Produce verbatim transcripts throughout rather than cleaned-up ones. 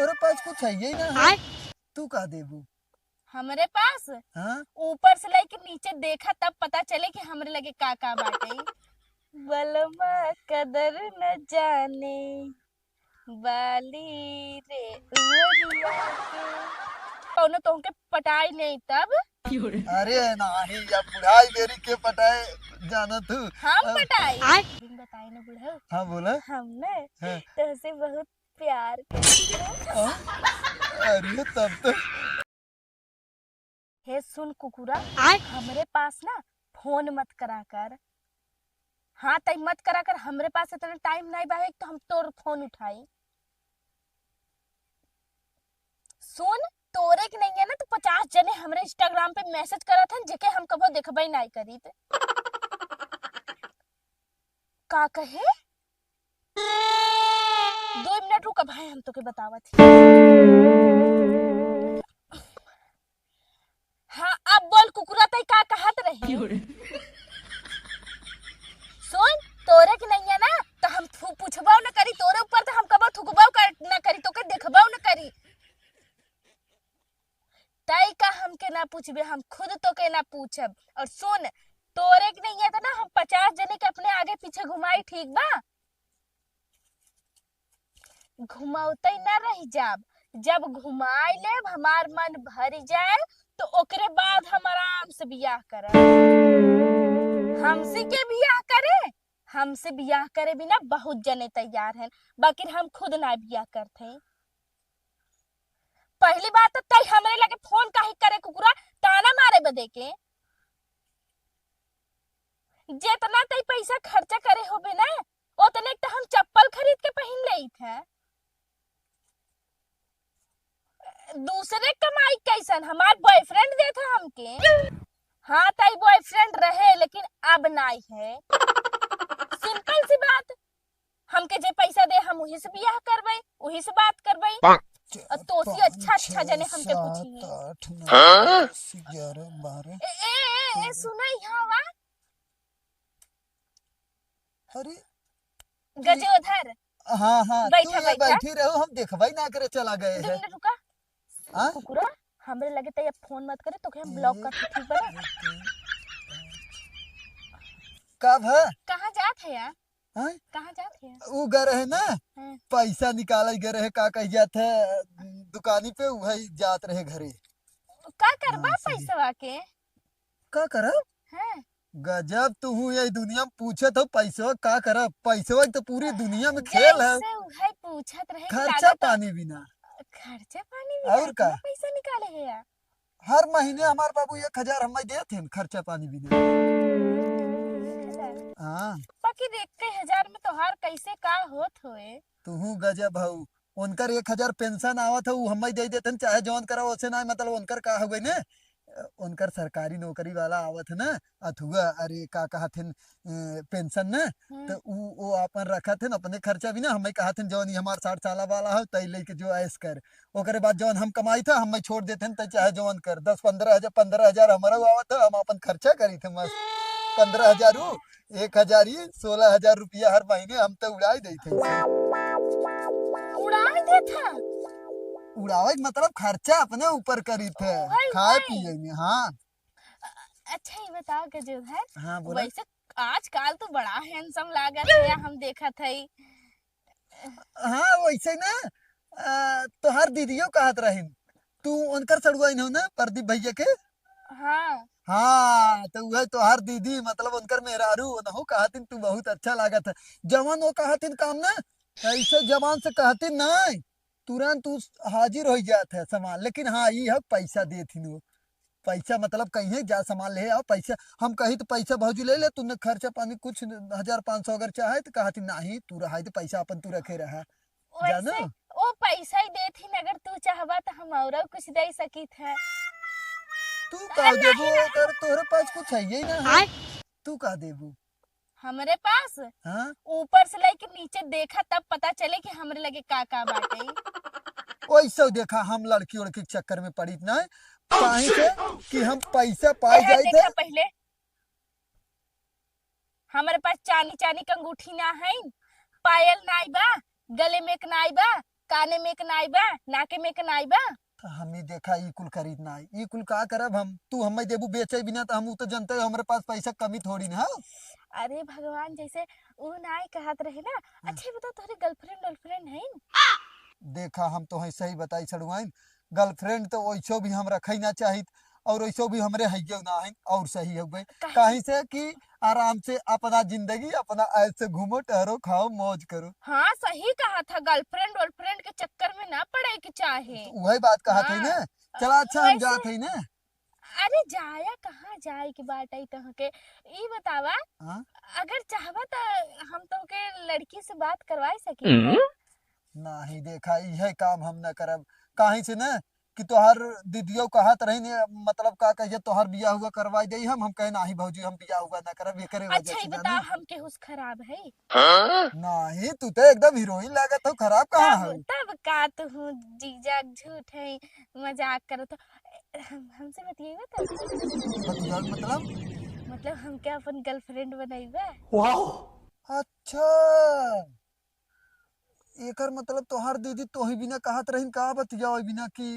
तोरे पास कुछ है ही ना है। आय। तू का देबू? हमरे पास? हाँ? ऊपर से लेके नीचे देखा तब पता चले कि हमरे लगे का का बाटे। बलमा कदर न जाने बाली रे उमरिया के। कौनो तोहके पटाई नहीं तब। अरे नाही, अब बुढ़ाई बेरी के पटाए जाना तू। हम अब पटाई। आय। दिन बताए ना बुढ़ऊ। हाँ, बोला। हम ना हाँ। तोहसे बहुत प्यार करती हूँ। हाँ? अरे तब तो। हे सुन कुकुरा, आय। हमरे पास ना फोन मत करा कर। हाँ, तई मत करा कर, हमरे पास इतना टाइम नहीं बा है कि तो हम तोर फोन उठाई। सुन, तोरे के नहीं है ना तो पचास जने हमरे Instagram पे मैसेज करत हन, जेके हम कबो देखबे नहीं करीत। का कहे? दो मिनट रुका भाई, हम तोके बतावत ही। हाँ, अब बोल कुकुरा, तई का कहत रही? सुन, तोरे के नैया ना, तो हम थू-, पूछबो न करी, तोरे ऊपर तो हम कबो थुकबो कर, न करी, तोके देखबो न करी। तई का हमके ना पूछबे, हम खुद तोके ना पूछब। और सुन, तोरे के नैया तो ना हम पचास जने के अपने आगे पीछे घुमाई, ठीक बा? घुमौते न रह जाब, जब घुमाई लेब, हमार मन भर जाए, तो ओकरे बाद हम आराम से बियाह करब। हमसे के बियाह करे? हमसे बियाह करे बिना बहुत जने तैयार हैं, बाकिर हम खुद ना बियाह करते। पहली बात तो तई हमरे लगे फोन काहे करे कुकुरा, ताना मारे बदे के? जितना तई पैसा खर्चा करे होबे ना, उतने तो हम चप्पल खरीद के पहन लेइत है। दूसरे कमाई कैसन, हमार बॉयफ्रेंड देत है हमके। हाँ, तई बॉयफ्रेंड रहे, लेकिन अब नाई है। सिंपल सी बात, हमके जे पैसा दे, हम वही से बियाह करबे, वही से बात करबे। और तोसी अच्छा अच्छा जने हमके पूछिए। सात, आठ, नौ, हाँ? दस, ग्यारह, बारह। ए, ए, ए, ए, सुना, यहाँ वा। अरे, गजोधर। हाँ, हाँ, बैठा, तू ये बैठा। बैठी रहो, हम देखबे ना करे चला गए दो हैं। मिनट रुका। हाँ? कुकुरा, हमरे लगे तैया फोन मत करे, तोके हम ब्लॉक कर, ठीक बा ना? का भा? कहाँ जात है यार? हाँ? कहाँ जात है? उ गए रहे ना, हाँ। पैसा निकाले गए रहे, का कह जात है, दुकानी पे, वही जात रहे घरे। का करबा हाँ, सही। पैसवा के? का करब? हाँ। गजब, तुहू ये दुनिया में पूछत हो, पैसवा का करब? पैसवा के तो पूरी दुनिया में खेल है। जैसे उहे पूछत रहे कि खर्चा लागत पानी बिना। खर्चा पानी बिना और का? इतना पैसा निकाले है यार। हर महीने हमार बाबू एक हजार हमें देत हैं खर्चा पानी बिना। हाँ। बाकिर एक हजार में तोहार कैसे का होत होए? तुहू गजब हऊ। उनकर एक हजार पेंशन आवत है, उ हमें दे देत हैं, चाहे जौन करा, ओसे ना, मतलब, उनकर का हो गई ने, उनकर सरकारी नौकरी वाला आवत है ना, अथुआ, अरे, का कहत हैं, अ, पेंशन ना, हम्म। तो उ, वो अपन रखत हैं अपने खर्चा भी ना, हमें कहत हैं, "जौन ये हमार साठ साला वाला हो, तई लेके जो ऐश कर।" ओकरे बाद जौन हम कमाई था, हमें छोड़ देत हैं, तई चाहे जौन कर, दस, पन्द्रह हजार, पन्द्रह हजार हमारा आवत है, हम अपन खर्चा करी थे मस्त। पन्द्रह हजार उ, एक हजार ही, सोलह हजार रुपया हर महीने हम तो उड़ाई देत है। उड़ाई देत है? उड़ावे के मतलब खर्चा अपने ऊपर करी थे, ओए, खाए ओए। पिए में, हाँ। अ-, अच्छा, ये बताओ गजोधर, हाँ, बोला। वैसे आजकल तो बड़ा handsome लागत है, हम देखत है। हाँ, वैसे ना, अ, तोहार दीदियो कहत रहिन, तू उनकर सड़ुआइन हो ना, प्रदीप भैया के? हाँ। हाँ, तो वह तोहार दीदी, मतलब उनकर मेहरारू, उनहु कहतिन, "तू बहुत अच्छा लागत है।" जवन वो कहतिन काम ना, ऐसे जबान से कहतिन नहीं, तुरंत उस हाजिर हो जात है सामान। लेकिन हाँ, ई है पैसा देथिन वो। पैसा मतलब कहीं जा सामान ले आओ, पैसा हम कही तो पैसा भौजी ले ले, तूने खर्चा पानी कुछ हजार पाँच सौ अगर चाहे तो कहती, "नहीं, तू रहा तो पैसा अपन तू रखे रहा।" वैसे जानो? वो पैसा ही देथिन, अगर तू चाहबा तो हम और कुछ दे सकित है। तू का देबू अगर तोहरे पास कुछ है ही ना है? आय। तू का देबू? हमरे पास? हाँ? ऊपर से लेके नीचे देखा तब पता चले कि हमरे लगे का का बाटे। ओइसे देखा, हम लड़की उड़की के चक्कर में पड़ित नहीं, काहे से कि हम पैसा पाए अरे, जाइत देखा है। पहले, हमरे पास चानी चानी के अंगूठी ना है, पायल नाई बा, गले में एक नाई बा, काने में के नाई बा, नाके में के नाई बा। तो हम ही देखा, ई कुल खरीद ना आई, ई कुल का करब हम? तू हमें देबू बेचे बिना, तो हम उ तो जनते हो, हमरे पास पैसा कमी थोड़ी ना हो। अरे भगवान, जैसे उ नाई कहत रहे ना। हाँ। अच्छा, ई बताओ, तोहरे गर्लफ्रेंड वर्लफ्रेंड है? देखा, हम तो है सही बताई सड़ुआइन, गर्लफ्रेंड तो वैसो भी हम रखे ना चाहित, और वैसो भी हमरे हइये ना है, और सही हो गए। काहे? काहे से कि आराम से अपना जिंदगी, अपना ऐश से घूमो, टहरो, खाओ, मौज करो। हाँ, सही कहत ह, गर्लफ्रेंड वर्लफ्रेंड के चक्कर में ना पड़े के चाहे। तो उहे बात कहत है हाँ। ना। चला, अच्छा, हम वैसे जात है ना। अरे, जाया कहाँ जाए के बाटे तोहके? ई बतावा, हाँ? अगर चाहबा त हम तोहके लड़की से बात करवाई सकी। हम्म। नहीं, देखा, इहे काम हम न करब। काहे से न कि तोहार दीदियो कहत रही ने, मतलब का कहिए, तोहार बियाह हुआ करवाई देई हम। हम कहे, "नाही भौजी, हम बियाह हुआ न करब, एकरे वजह अच्छा, से ई जानी।" बताओ, हम केहू से खराब है? हाँ? नहीं, तू तो एकदम हीरोइन लागत हो, खराब कहाँ तब, हो? तब का तू हूँ जीजा, झूठ है, मजाक करत हो। हम, हमसे बतियेबा तो? बतियाल मतलब? मतलब हमके अपन गर्लफ्रेंड बनइबा। वाओ! अच्छा, एकर मतलब तोहार दीदी तोही बिना कहत रहिन का बतियावे बिना कि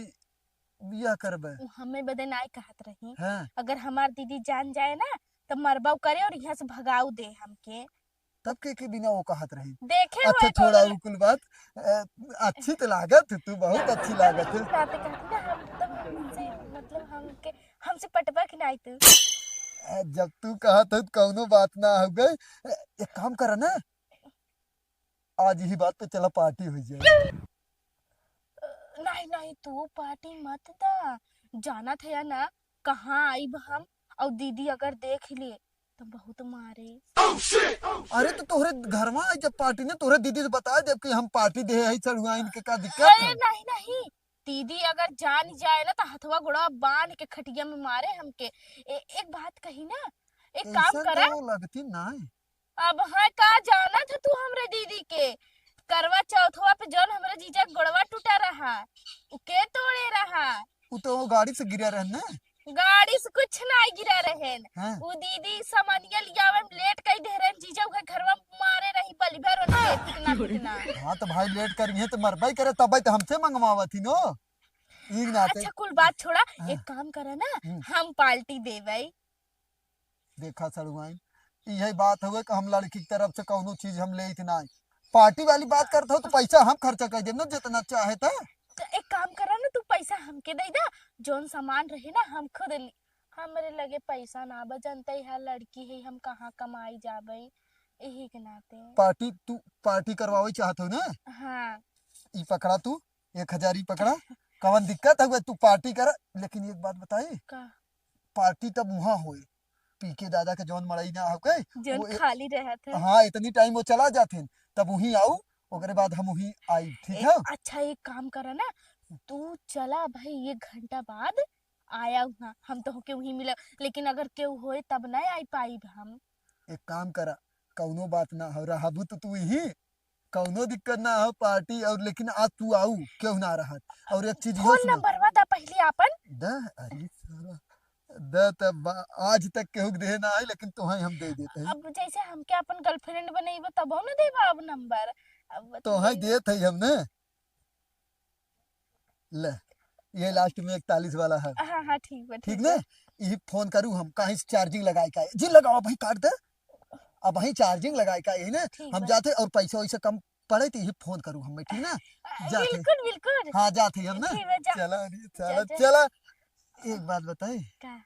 बियाह करबे? उ हमें बदे नाय कहत रही। हाँ। अगर हमार दीदी जान जाए ना, त मरबा करे और यहाँ से भगाऊ दे हमके। तब के, के बिना वो कहत रही? देखे अच्छा, हुए छोड़ा बोले। उ कुल बात। अ, अच्छी तो लागत है तू, बहुत अच्छी लागत है। बातें कहती ना, हम तो हमसे, मतलब, हमके, हमसे पटबा कि नाई तू? अ, जब तू कहत हो, तो कौनो बात ना हो गए। अ, एक काम करा ना, आज यही बात पे चला, पार्टी हो जाए। नहीं, नहीं, तू पार्टी मत दा। जानत है या ना, कहाँ आइब हम, और दीदी अगर देख ले, तो बहुत मारे। अरे, तो तोहरे घरवा आई जब पार्टी ने, तोहरे दीदी से बता देब कि हम पार्टी दे है सड़ुआइन के, का दिक्कत अरे, है? नहीं, नहीं, दीदी अगर जान जाए ना, तो हथवा गोड़वा बांध के खटिया में मारे हमके। ए, एक बात कही ना, एक काम ऐसन करा। तो लगती ना है। अब है का जानत है तू हमरे दीदी के? करवा चौथवा पे जौन हमरे जीजा के गोड़वा टूटा रहा, उ के तोड़े रहा? उ तो वो गाड़ी से गिरा रहन ना। गाड़ी से कुछ ना गिरा रहन। हाँ। उ दीदी सामानिया लियावे में लेट कई दे रहन, जीजा उहे घरवा में मारे रही बलिभर उनके, पिटना, पिटना। हाँ, तो भाई लेट करिहे तो मरबे करे, तबे तो हमसे मंगवावत ही नो। ई नाते अच्छा, कुल बात छोड़ा, हाँ। एक काम करा ना, हम्म। हम पार्टी देबै। देखा सड़ुआइन, इहे बात हवे कि हम लड़की की तरफ से कौनो चीज हम लेइत नाई। पार्टी वाली बात करत हो तो पैसा हम खर्चा कर देब ना, जितना चाहे त। तो एक काम करा ना, तू पैसा हमके दे दा, जौन सामान रहे ना हम खुद ली। हमरे लगे पैसा ना बा, जनते है लड़की है, हम कहाँ कमाई जाबै, यही के नाते। पार्टी, तू पार्टी करवावे चाहत हो ना? हाँ। ई पकड़ा तू, एक हजार ई पकड़ा। कवन दिक्कत हवे, तू पार्टी करा, लेकिन एक बात बताई। का? पार्टी तब उहाँ होए, पीके दादा के जौन मड़ई ना होके, जौन वो ए-, खाली रहत है। हाँ, इतनी टाइम वो चला जाथिन, तब वहीं आऊ, ओकरे बाद हम वहीं आई, ठीक ए, है? अच्छा, एक काम करा ना, तू चला भाई, एक घंटा बाद आया उहाँ, हम तोहके वहीं मिलब, लेकिन अगर केहू होए तब ना आई पाइब हम। एक काम करा, कौनो बात ना हो, रहबू तो तू ही, कौनो दिक्कत ना हो, पार्टी और, लेकिन आज तू आऊ, केहू ना रहत। और एक चीज इहो फोन सुनो। नंबरवा दा पहले आपन। दा, अरे साला, दा तब बा-, आज तक केहू के देहे ना आई, लेकिन तोहे हम दे देते हैं। अब जैसे हमके अपन गर्लफ्रेंड बनइबो तब हम ना देबा अब नंबर। अब तोहे बताइए। देत है हम ना। ले, ये लास्ट में इकतालीस वाला है। हाँ, हाँ, ठीक बा, ठीक ठीक ना? बा। यही फोन करू हम, कहीं से चार्जिंग लगाए का है। जी लगाओ भाई, काट दे। अब वहीं चार्जिंग लगाए का यही ना, ठीक हम बा। जाते और पैसा वैसा कम पड़े तो यही फोन करू हम, ठीक ना? जाते। बिल्कुल, बिल्कुल। हाँ, जाते हम ना। ठीक बा, जा। चला, अरे, जा, चला, जा। चला। एक बात बताई। का?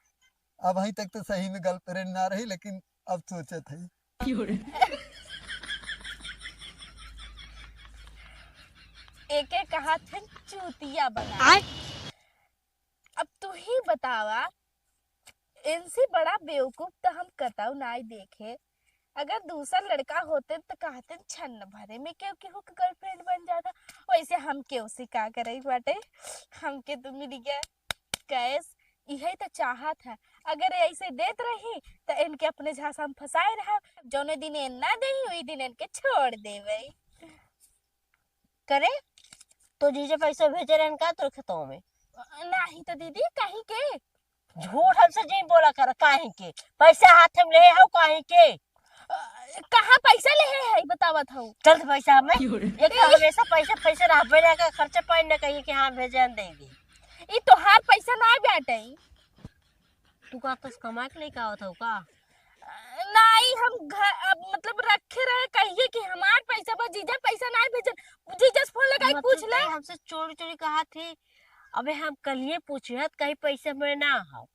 अब वहीं तक तो सही में गर्लफ्रेंड ना रही, लेकिन अब सोचत है। एके कहा थे चूतिया बना। आय। अब तू ही बतावा, इनसे बड़ा बेवकूफ तो हम कतऊ नाई देखे। अगर दूसर लड़का होते तो कहते छन भरे में केहू केहू के गर्लफ्रेंड बन जाता। वैसे हम केहू से का करे बाटे, हमके तो मिल गया कैश, इहे तो चाहत है। अगर ऐसे देत रही तो इनके अपने झांसा में फंसाए रहा, जौने दिन एन ना देही वही दिन इनके छोड़ देवे। करे, तो जीजा पैसा भेजे रहन का तोर खेतवा में? अ, नाही तो दीदी, काहे के? झूठ हमसे नहीं बोला कर, काहे के? पैसा हाथ में ले आओ, काहे के? अ, कहाँ पैसा लेहे है, बतावत हऊ? चल दे पैसा हमें। एक तो हमेशा पैसे, पैसे रहबे ना कर, खर्चे पानी ना कहिए कि हाँ भेजे, हम दे दी। ई तोहार पैसा ना बाटे। तू का आपस कमा के लेके आवत हऊ का? अ, नाई, हम घर, अब मतलब रखे रहे, कहिए कि हमार पैसा बा, जीजा पैसा ना भेजन। जीजा से फोन लगाई मतलब पूछ ले। तू हमसे चोरी चोरी कहा थी, अबे हम कलिए पूछे हत, कहीं पैसे में ना हो।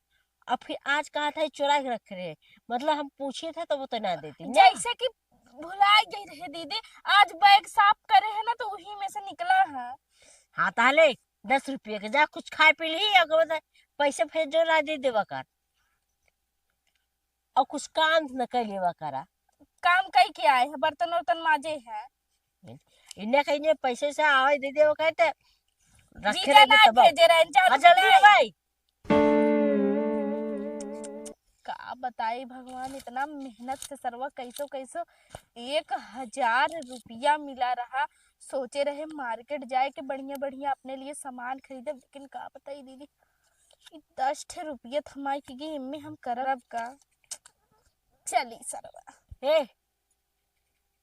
अब फिर आज कहा था चोरा के रख रहे, मतलब हम पूछे थे तो वो तो ना देती ना। जैसे कि भुलाई गई रहे दीदी, आज बैग साफ करे है ना तो वही में से निकला है। हाँ, ताहले दस रुपये के जा कुछ खाए पी ली, अगर बता पैसे भेज जो ना दे देवा कर, और कुछ काम न कर लेवा करा। काम कई के आए है, बर्तन उर्तन माजे है। इन्हें कहीं पैसे से आवे दे देवा कर, ते रखे जीजा रहे ना तब। भेजे रहे, जानू हाँ, जल्दी नहीं। है भाई। का बताई भगवान, इतना मेहनत से सरवा कैसो कैसो एक हजार रुपया मिला रहा। सोचे रहे मार्केट जाए के बढ़िया बढ़िया अपने लिए सामान खरीदब, लेकिन का बताई दीदी, ई दस ठे रुपया थमाई के गई, इनमें हम करब का? चली सरवा। ए,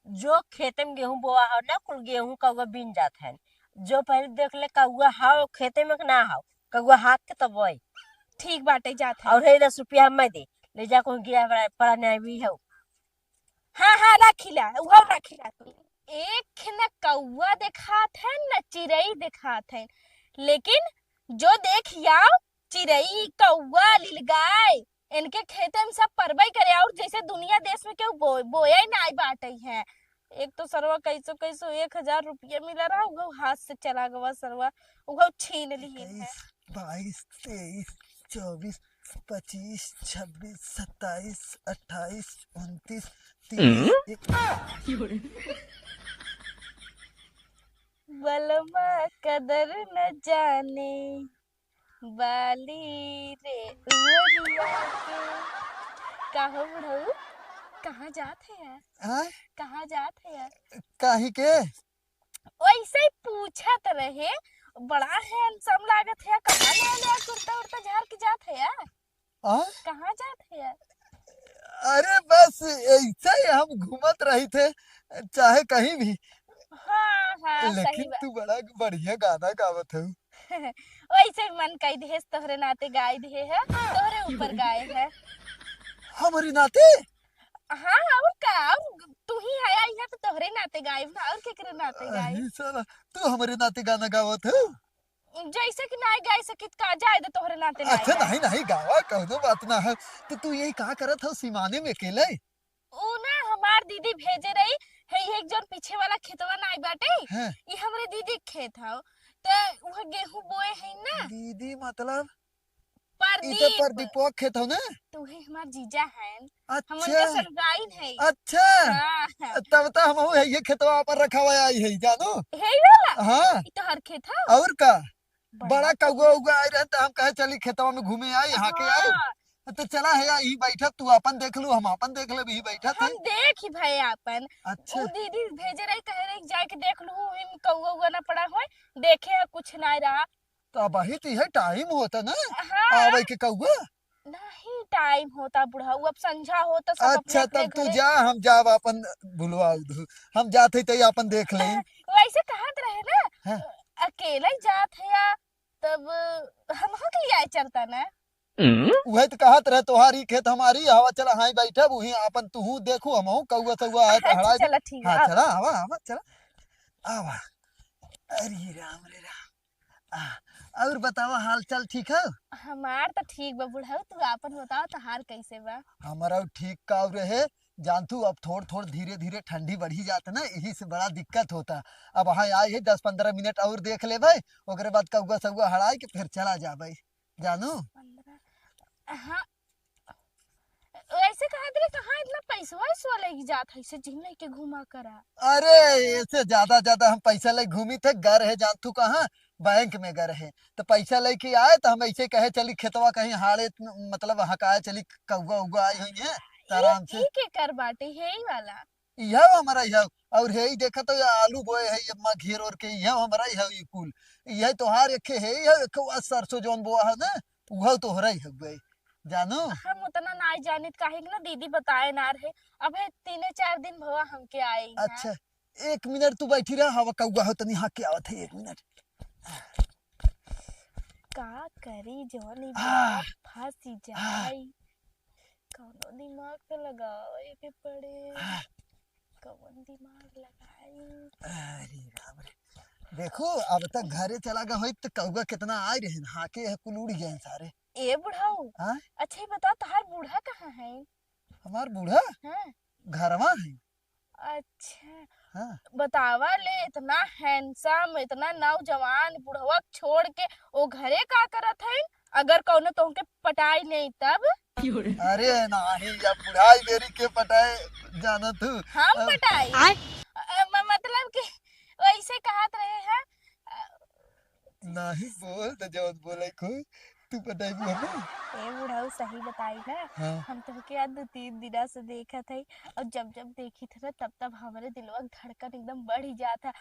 जो खेते में गेहूं बोआ हो ना, कुल गेहूं कौआ बीन जात है। जो पहले देख ले कौआ हाव खेते में कि ना हाव, कौआ हाथ के तब बोए। ठीक बाटे, जात है। और हे दस रुपया हमें दे, ले जा कोई गिरा पड़ा, पड़ा नहीं भी हो। हाँ, हाँ, रखिला, उहो रखिला तू। एक न कौआ देखात है, न चिरई देखात है, लेकिन जो देख आओ, चिरई, कौआ, लिलगाय, इनके खेते में सब परबई करे, और जैसे दुनिया देश में केहू बो-, बोए नाई बाटे है। एक तो सरवा कैसो कैसो एक हजार रुपया मिला रहा, उहो हाथ से चला गवा सरवा, उहो छीन लिहिन है। इक्कीस, बाईस, तेईस, चौबीस, पच्चीस, छब्बीस, सत्ताईस, अट्ठाईस, उनतीस, तीस, हम्म? एक। बलमा कदर न जाने बाली रे उमरिया के। का हो बुढ़ऊ, कहाँ जात है यार? हाँ? कहाँ जात है यार? काहे के? वैसे ही पूछत रहे, बड़ा handsome लागत है, कहाँ ले ले कुर्ता उर्ता झार के जात है यार? आ? कहाँ जात है यार? अरे बस ऐसे ही हम घूमत रही थे, चाहे कहीं भी। हाँ, हाँ, सही लेकिन बात। तू बड़ा बढ़िया गाना गावत हो। वैसे ही मन कई दिहेस, तोहरे नाते गाय दिहे है, तोहरे ऊपर गाय है। हमारी नाते? हाँ, और का, और तू ही है, आई है तो तोहरे नाते गायब ना, और केकरे नाते गायब? अरे साला, तू हमारे नाते गाना गावत हो? जैसे कि नाय गाय सकित का, जाए दे तोहरे नाते नाय अच्छा, गाय। नहीं, नहीं, गावा, कौनो बात ना है। तो तू यही का करत हो सीमाने में अकेले? ऊ ना हमार दीदी भेजे रही है, ये एक जौन पीछे वाला खेतवा नाय बाटे, हाँ। ये हमरे दीदी के खेत हौ, तो वह गेहूं बोए है ना। दीदी मतलब? ई तो परदीप। परदीपवा के खेत हौ ना? तो वही हमार जीजा हैं। हम अच्छा। उनका सनगाइन है। अच्छा। हाँ। तब तो हम है ये खेतवा पर रखा हुआ आई है, जानो? है वाला? हाँ। ई तो हर खेत हौ। और का? बड़ा बड़ा कौआ उआ आए रहे तो हम कहे चली खेतवा में घूमे आई, यहाँ के आई। हाँ। तो चला है, यही बैठा, तू अपन देख लू, हम अपन देख ले, यही बैठा थे। हम देख ही भाई अपन। अच्छा। उ दीदी भेजे रही, कहे रही जाके देख लू, इन कौआ उआ ना पड़ा होए, देखे है कुछ ना रहा। तो अब ही तो यह टाइम होता ना, हाँ। आवे के कौआ। नहीं, टाइम होता बुढ़ऊ, अब संझा होता, सब अपने अच्छा, अपने तब तू घरे। जा, हम जाब अपन भुलवा दू, हम जाते ही तई अपन देख लें। वैसे कहत रहे ना, हाँ। अकेले ही जात है या, तब हम हो के लिए आए चलता ना। हम्म? वही तो कहत रहे, तोहारी खेत हमारी, हवा चला, हाँ बैठब, वही अपन तू देखू, हम हूँ कौआ सौआ है तो अच्छा, हड़ा दे। चला, ठीक हाँ, है, चला, हवा, हवा, चला, आवा। अरे राम रे राम। आ, और बतावा, हाल चाल ठीक है? हमार तो ठीक बा बुढ़ऊ, तू आपन बतावा, तोहार कैसे बा? हमारा ठीक का रहे, जानतू, अब थोड़ थोड़ धीरे धीरे ठंडी बढ़ी जात ना, यही से बड़ा दिक्कत होता। अब हाँ आई है, दस पन्द्रह मिनट और देख लेबे, ओकरे बाद कौआ सौआ हड़ाई के फिर चला जाबे, जानू। पन्द्रह, हाँ, वैसे कहा तेरे कहाँ इतना पैसवा वैसवा लेके जात है, इसे जिन लेके घूमा करा। अरे, ऐसे ज्यादा ज्यादा हम पैसा ले घूमी थे, घर है जानतू कहाँ, बैंक में घर है, तो पैसा लेके आए तो हम ऐसे कहे चली खेतवा कहीं हाड़े, मतलब हकाए चली, कौआ उआ आई हुई है, तो ई, आराम से। ई के कर बाटे है ई वाला? यह हमारा यह, और है ही देखा तो ये आलू बोए है, ये माँ घेर ओर के, यह हमारा यह, ये कुल, यह तोहार एक है, यह एक सरसों जौन बोआ है ना, वह तोहरा ही हउए। जानू? हम उतना नाई जानित, काहे कि ना दीदी बताए ना रहे। अबे तीने चार दिन भवा हमके आए हैं। अच्छा, एक मिनट तू बैठी रह, हवा कौआ हो तनी हाँक के आवत है, एक मिनट। का करी जौन ई आ। दिमाग फंसी आ। जाई। कौनो दिमाग तो लगावे के पड़े। आ। कौन दिमाग लगाई? अरे राम रे। देखो, अब तक घरे चला गए होई तो कौआ कितना आए रहे, हाँके है कुल उड़ गए सारे। ए बुढ़ऊ, हाँ? अच्छा ही बताओ, तोहार बूढ़ा कहाँ है? हमार बूढ़ा? हाँ। घरवा है। अच्छा। हाँ। बतावा ले, इतना handsome, इतना नौजवान बुढ़वा छोड़ के ओ घरे का करत है? अगर कौनो तोहके पटाई ले तब? अरे नाही, अब बुढ़ाई बेरी के पटाए जाना तू। हम अब पटाई? आय? अ, म-, मतलब कि वैसे कहत रहे हैं। अ, नाही बोल त जौन बोले को तू पटाई भी हमें। ए बुढ़ऊ, सही बताई ना, हाँ। हम तोहके आज दो तीन दिना से देखत है और जब जब देखी थे ना तब तब हमरे दिलवा के धड़कन एकदम बढ़ ही जात है।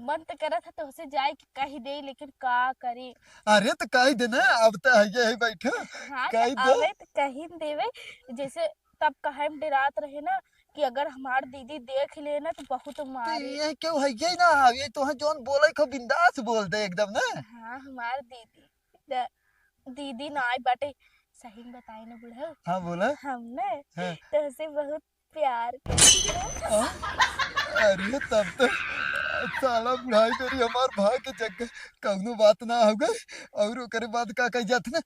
मन तो करत है तोहसे जाए के कह दे, लेकिन का करी? अरे तो कह दे ना, अब तो है, है बैठो। हाँ, कह तो दे। अबे तो कह ही देवे, जैसे तब कहे में डरात रहे ना कि अगर हमार दीदी देख ले ना तो बहुत तो मारे। ये क्यों है, ये ना, ये तो है जौन बोले को बिंदास बोल दे एकदम ना। हाँ, हमार दीदी, द-, दीदी ना आई बाटे। सही में बताई ना बुढ़ऊ। हाँ, बोला। हम ना हाँ। तोहसे बहुत प्यार करती हूँ। हाँ? अरे तब तो साला बुढ़ाई मेरी हमार भाग के चक्कर कौनो बात ना हो गए। और ओकरे बाद का कही जात ना,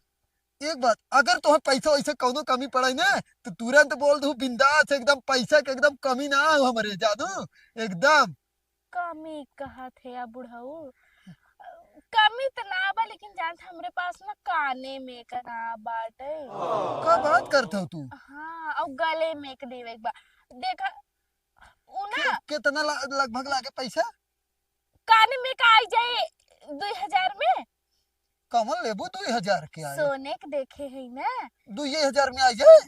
एक बात, अगर तोहे पैसा वैसा कौनो कमी पड़े ना तो तुरंत बोल दू बिंदास, एकदम पैसा के एकदम कमी ना हो हमरे जानू, एकदम। कमी कहत है या बुढ़ऊ? कमी त ना बा, लेकिन जानत हमरे पास ना काने में एक ना बाटे। का बात करत हो तू? हाँ, और गले में एक देवे के बा। देखा, उ ना के-, कितना ला-, लगभग लागे पैसा? काने में का आई जाए दुई हजार में। कमल लेबू दुई हजार के आए? सोने के देखे है ना। दुई हजार में आई जाए?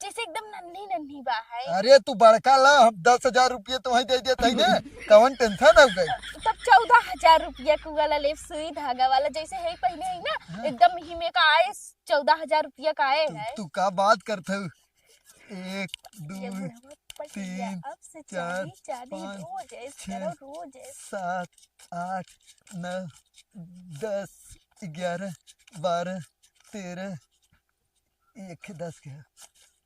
जैसे एकदम नन्ही नन्ही बा है। अरे तू बड़का ला, हम दस हजार रुपये तो वहीं दे देते हैं ना, कौन tension हो गई? तब चौदह हजार रुपया के वाला लेब, सुई धागा वाला, जैसे है पहले है ना, हाँ। एकदम ही में का आए, चौदह हजार रुपया का आए तू, है। तू का बात करत हो? एक, ये दो, बुढ़वा पटिया, तीन, अब से चार, चारी, चारी पाँच, रोज ऐस छः, करो, रोज ऐस। सात, आठ, नौ, दस, ग्यारह, बारह, तेरह, एक दस के,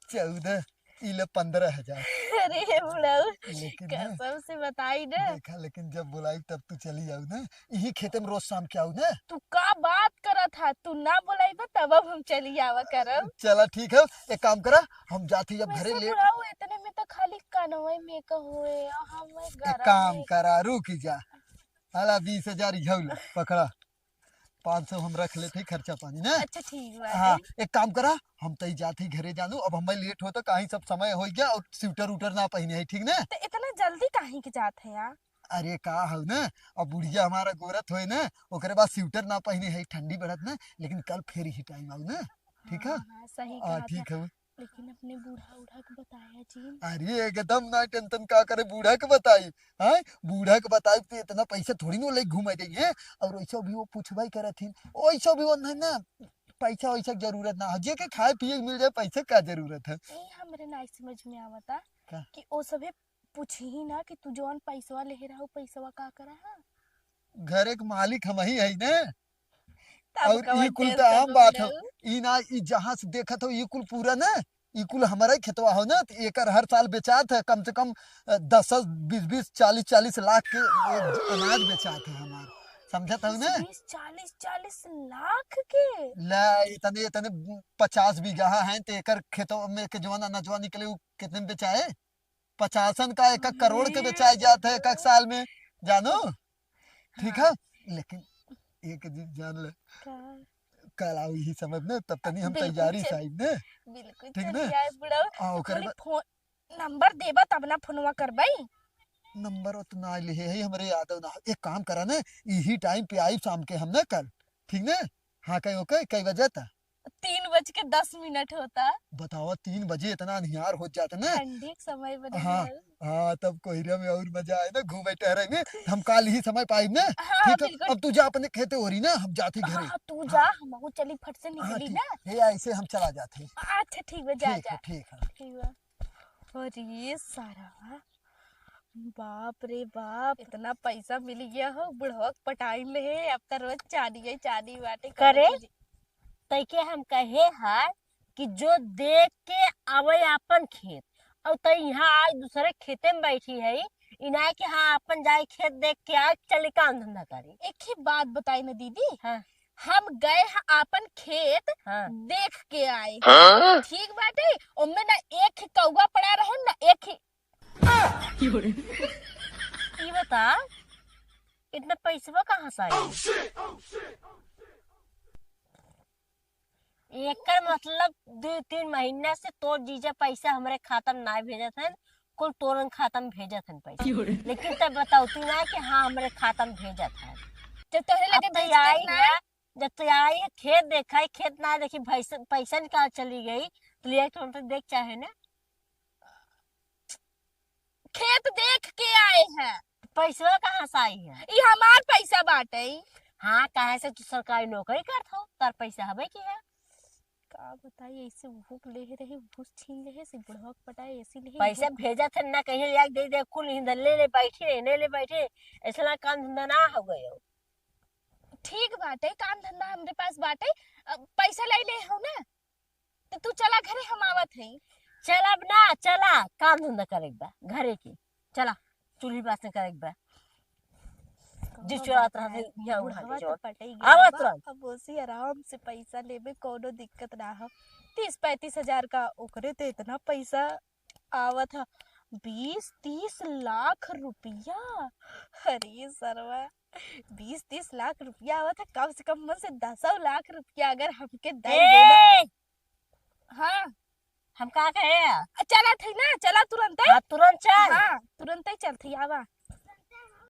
चौदह, ई ले पन्द्रह हजार। अरे बुढ़ऊ, लेकिन ना, कसम से बताई ना। देखा, लेकिन जब बुलाई तब तू चली आऊ ना, यही खेते में रोज शाम के आऊ ना। तू का बात करत है, तू ना बुलाई बा तब अब हम चली आवा करब। चला ठीक है, एक काम करा, हम जाते ही अब घरे वैसे लेट। बुढ़ऊ, इतने में तो खाली कनवे में का होए, हम एक गरम काम में करा, रुक जा, हला बीस हजार इहौ ले, पकड़ा। पाँच सौ हम रख लेते हैं खर्चा पानी ना। अच्छा, ठीक बा। हाँ, एक काम करा, हम तई जात ही घरे जानू, अब हमें लेट होता, कहीं सब समय हो गया और स्वेटर उटर ना पहने है, ठीक ना? तो इतना जल्दी काहे के जात है यार? अरे का हौ ना, अब बुढ़िया हमारा गोरत होए ना, ओकरे बाद स्वेटर ना पहने है, ठंडी बढ़त ना, लेकिन कल फेर ही टाइम आऊ ना, ठीक है? हाँ, हाँ, सही हाँ, कहा ठीक था। है। लेकिन अपने बूढ़ा उढ़ा के बताया जी। अरे एकदम ना tension का करे, बूढ़ा के बताई, हाँ? बूढ़ा के बताई तो इतना पैसा थोड़ी ना लेके घूमा जाइए। और वैसे भी वो पूछबाई करत हिन, वैसे भी वो नहीं ना, पैसा वैसा के जरूरत ना है, जे के खाए पिए के मिल जाए, पैसा का जरूरत है? ए, हमरे ना समझ में आवता का? कि ओ सभे पूछही ना कि तू जौन पैसवा लेहे रहा, उ पैसवा का करा है? घर एक मालिक हम ही है ना। तब और कवन ई कुल तो tension आम बात हो, बुढ़ऊ? ई ना, ई जहाँ से देखत हो, ई कुल पूरा ना, ई कुल हमारा ही खेतवा हो ना, तो एकर हर साल बेचात है कम से कम, अ, दस, बीस, बीस, चालीस, चालीस लाख के, ए, अनाज बेचात है हमार, समझत हो ना? बीस, चालीस, चालीस लाख के? ले, इतने, इतने पचास बीघा है, तो एकर खेतवा में के जवान अनाजवा निकले, उ कितने में बेचाए? पचासन का एक एक करोड़ के बेचाए जात है एक एक साल में, जानो? ठीक हाँ। है, लेकिन एक चीज जान ले, का? कल आओ यही समय में, तब तनी हम बिल्कुल तैयारी से चल-, आइब ने, बिल्कुल ठीक चली ने? आए बुढ़ऊ। आ, ओकरे खाली बाद फोन नंबर देबा तब ना फोनवा करबई। नंबर तो ना ले है, हमरे यादव ना। एक काम करा ने, यही टाइम पे आई शाम के हम ना कल, ठीक ने? हाँ, कई ओके, कई बजे तक? तीन बज के दस मिनट होता। बतावा, तीन बजे इतना अन्हियार हो जाता ना। ठंडी के समय बने हाँ, रहल। हाँ, तब कोहरा में और मजा आए ना, घूमे टहरे में। हम काल ही समय पाइब ना। हाँ, ठीक है, बिल्कुल। अब तू जा अपने खेते ओरी ना, हम जाते घरे। हाँ, तू जा, हाँ। हम चली फट से हाँ, निकली ठीक। ना। हे, ऐसे हम चला जाते। अच्छा, ठीक बा, जा, ठीक जा। है, ठीक है। ठीक बा। अरे सारा, बाप रे बाप, इतना पैसा मिल गया हो, बुढ़वा के पटाइन ले है, अब तो रोज चानी है, चानी बाटे करे? कौनो चीज। तैके हम कहे है कि जो देख के आवे आपन खेत, और तै यहाँ आज दूसरे खेते में बैठी है, इना के हाँ आपन जाए खेत देख के आए, चली काम धंधा करी। एक ही बात बताई ना दीदी, हाँ। हम गए हैं आपन खेत हाँ। देख के आए। हाँ? ठीक बाटे, ओमे ना एक ही कौआ पड़ा रहे, ना एक ही। ई बता, इतना पैसवा कहाँ से आई? एकर मतलब दो तीन महीना से तोर जीजा पैसा हमरे खाता में ना भेजत हन, कुल तोरन खाता में भेजत हन पैसा। लेकिन तब बतावती ना कि हाँ, हमरे खाता में भेजत हन। जब तोहरे लगे अब तो भेजते आई ना। है, जब तो आई है, खेत देखा है, खेत ना देखी, भैंस, पैसा निकाल चली गई, तो लिया के तुरंत देख चाहे ना। खेत देख के आए हैं। पैसवा कहाँ से आई है? ई हमार पैसा बाटे। हाँ, काहे से तू सरकारी नौकरी करत हो, तार पैसा हवे की है? का बताई, ऐसे भूख ले रहे, भूख छीन ले, से बुढ़वा के पटाए, ऐसी ले पैसा भूख। भेजत है ना, कहीं ले दे दे, कुल हिंद ले ले बैठे, ले ले बैठे, ऐसा काम धंधा ना हो गयो। ठीक बाटे, काम धंधा हमरे पास बाटे, अब पैसा ले ले हो ना, तो तू चला घरे, हम आवत हई। चलब ना, चला, काम धंधा करे के बा घरे के, चला, चूल्ही बासन करे के बा। जी कौनो चुरात बात रहा नहीं। था, यहाँ उठा बुढ़वा ले तो चोर। पटई गया आवा बा, तुरंत। अब ओसी आराम से पैसा लेबे, कौनो दिक्कत ना हो। तीस पैंतीस हजार का ओकरे तो इतना पैसा आवत ह, बीस तीस लाख रुपया। अरे सरवा, बीस तीस लाख रुपया आवत ह, कम से कम मन से दसो लाख रुपया अगर हमके दे देबा। ए! हाँ। हम का कहे? अ, चला थई ना, चला तुरंते। हाँ, तुरंत चल। हाँ, तुरंते चल थई, आवा।